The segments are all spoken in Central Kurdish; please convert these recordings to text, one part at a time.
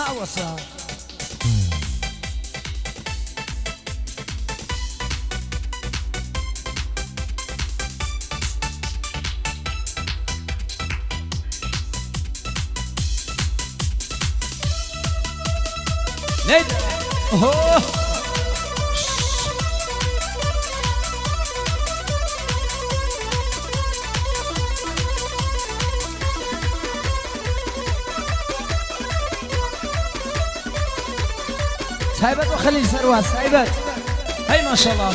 ئاوەسا نەید ئۆه تایبەت بۆ خەلیل سەرواز تایبەت هەی ماشەڵا.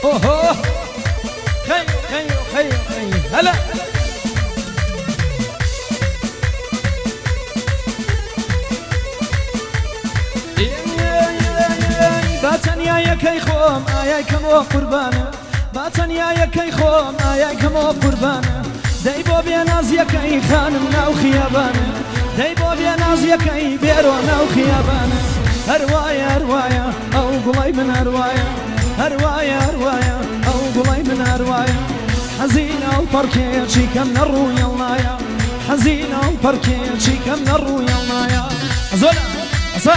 اوه خيو خيو خيو خيو هلا با تەنیایەکەی خۆم ئایای کەمەوە قوربانە با تەنیایەکەی خۆم ئایای کەمەوە قوربانە دەی بۆ بێنازیەکەی خانم ناو خیابانە دەی بۆ بێنازیەکەی بێرۆ ناو خیابانە هەروایە هەروایە ئەو گوڵەی من هەروایە هەروایە هەروایە ئەو گوڵەی من هەروایە حەزینە و پەڕکێکی کەم نەڕوویەڵنایە حەزینە و پەڕکێکی کەم نەڕوویەڵنایە زۆرە ئەسا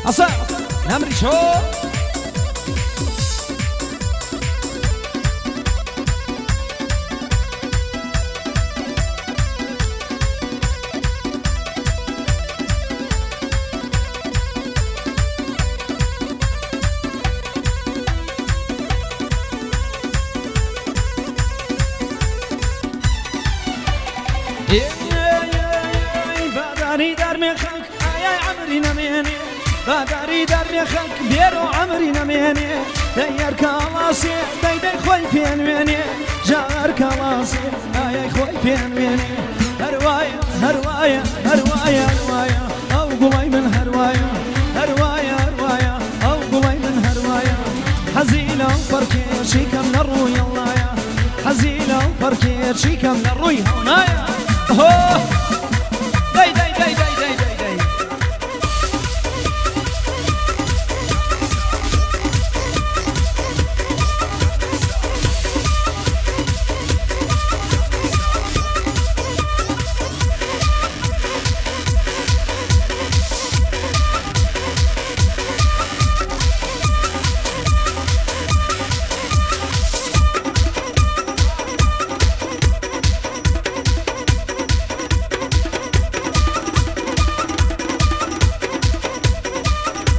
ئەسا نەمری شۆ باداری دەرمێ خەک ئایای عەمری نەمێنێ باداری دەرمێ خەک بێرۆ عەمری نەمێنێ دەی هەر کاڵاسێ دەی دەی خۆی پێنوێنێ جا هەر کاڵاسێ ئایای خۆی پێنوێنێ هەروایە هەروایە هەروایە هەروایە ئەو گوڵەی من هەروایە هەروایە هەروایە ئەو گوڵەی من هەروایە حەزینە و پەڕکێکی کەم نەڕووی هەڵنایە حەزینە و پەڕکێکی کەم نەڕووی هەڵنایە هۆ دەی دەی دەی دەی دەی دەی دەی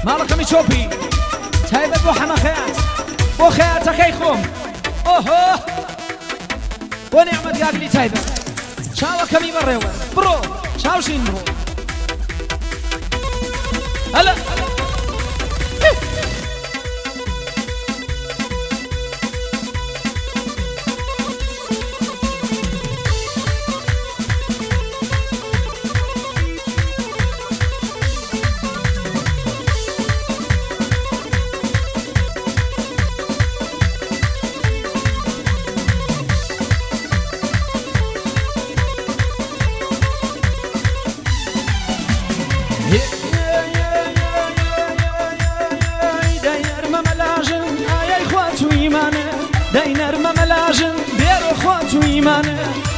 ماڵەکەمی چۆپی تایبەت بۆ حەمە خەیات بۆ خەیاتەکەی خۆم ئۆهۆ بۆ نیعمەت گاگلی تایبەت چاوەکەمی بەڕێوە بڕۆ چاوشین بڕۆ هەلە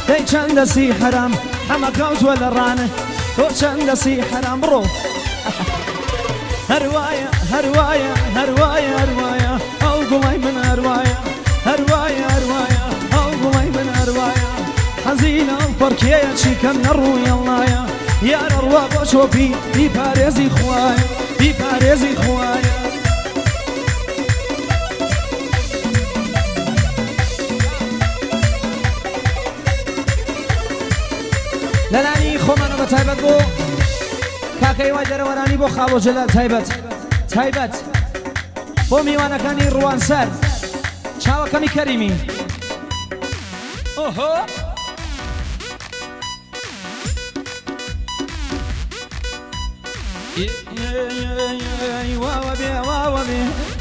دەی چەندە سی حەرام حەمە کەوتووە لە ڕانە تۆ چەندە سی حەرام بڕۆ هەروایە هەروایە هەروایە هەروایە ئەو گوڵەی من هەروایە هەروایە هەروایە ئەو گوڵەی من هەروایە حەزینە و پەڕکێیەکی کەم نەڕوویەڵنایە یارە ڕوا بۆ چۆپی بیپارێزی خوایە بیپارێزی خوایە لەلانی خۆمانە بە تایبەت بۆ کاکەی وای دەرەوەرانی بۆ خاڵۆ جەلال تایبەت تایبەت بۆ میوانەکانی ڕوانسەر چاوەکەمی کەریمی ئۆهۆ. واوە بێ واوە بێ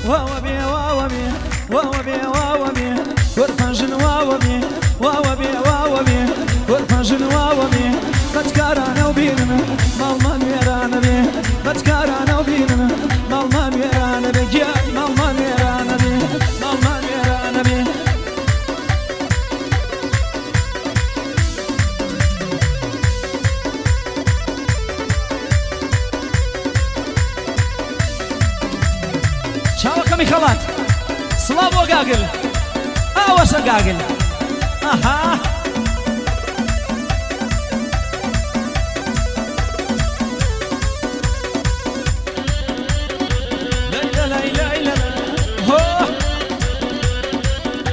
واوە بێ واوە بێ واوە بێ واوە بێ کورپەژن واوە بێ واوە بێ واوە بێ کورپەژن واوە بێ بەدکارانە و بینم ماڵمان وێرانە بێ بەدکارانە و بینم ماڵمان وێرانە بێ گیان ماڵمان وێرانە بێ ماڵمان وێرانە بێ. چاوەکەمی خەڵات سڵاو بۆ گاگل ئاوەسە گاگل ئەها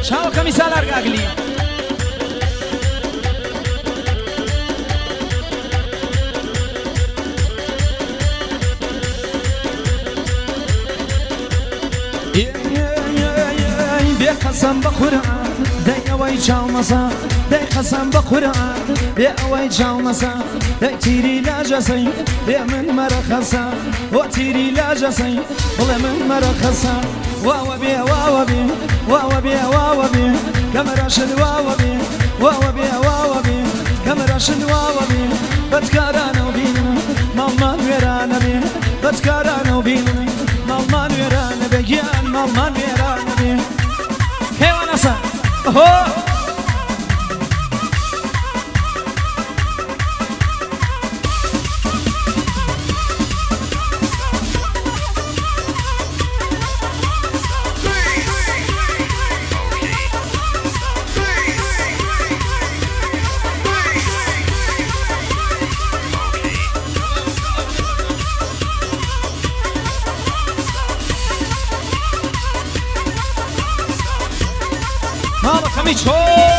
چاوەکەمی سالار گاگلی. بێ قەسەم بە قورئان دەی ئەوەی چاومەسا دەی قەسەم بە قورئان بێ ئەوەی چاومەسا دەی تیری لاجەسەی بێ من مەرەخەسە وە تیری لاجەسەی بڵێ من مەرەخەسە واوە بێ واوە بێ واوە بێ واوە بێ کەمەرەشت واوە بێ واوە بێ واوە بێ کەمەرەشت واوە بێ بەدکارانە و بینن ماڵمان وێرانە بێ بەدکارانە و بینن ماڵمان وێرانە بێ گیان ماڵمان وێرانە بێ. کەیوانەسە ئۆ ماڵەکەمی چۆ.